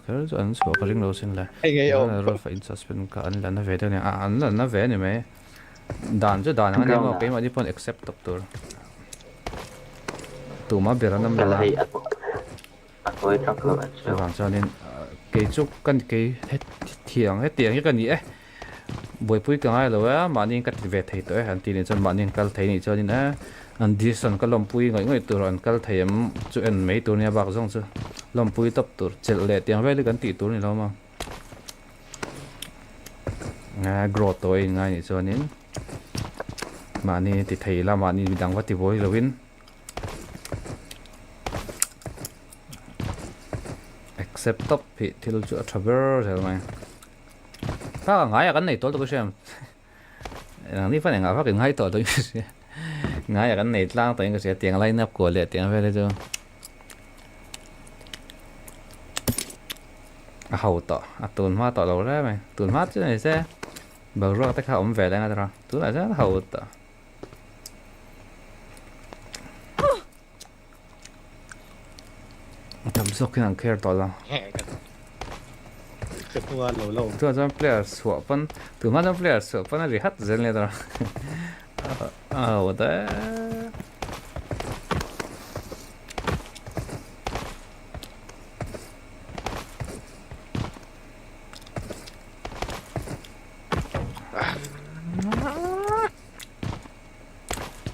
Kher chu an chhuah ka ring lo sin le. Hei ngei awm. Rolf a in suspend kha an la na ve deuh a ni. A an la na ve a ni mai. Dan chu dan ang a ni maw keimahni pawn accept tawp tur. Tumah ber an awm lo a. Chuvang chuanin kei chu ka kei hetiang hetiang hi ka ni e. Buaipui ka ngai lo e a mahni ka ti ve thei tawh e an tih nih chuan mahni an kal thei nih chuanin e an decision ka lawmpui ngawih ngawih tur an kal thei em chu en mai tur nia bak zawng chu lawmpui tawp tur chelh leh tiang vel hi kan tih tur a ni lo maw grow tawh a inngai nih chuanin mahni ti thei ila mahni midang va ti buai loin accept tawp hi thil chu a tha ber zel mai. Ka ngai a kan nei tawh tawh ka hria ang ni fan engah vak in ngai tawh tawh in ka hria ngai a kan nei tlang tawh in ka hria tiang line up kual leh tiang vel hi chu a ho tawh a tun hma tawh lo reng mai tun hma chu ni se boruak te kha a awm ve leng a tawh tunah chuan a ho tawh. Tam zawk hian an care tawh lo. Tunah chuan player chhuah pawn tunah chuan player chhuah pawn a ri hat zel nia tawh a ho ta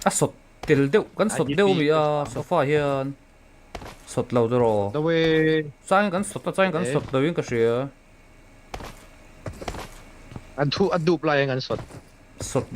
A sawt Tel deuh kan sawt deuh mi a sofa hian sawt lo chu rawh. Changin kan sawt a changin kan sawt lo in ka hria. An thu a dup laiin kan sawt. Sawt.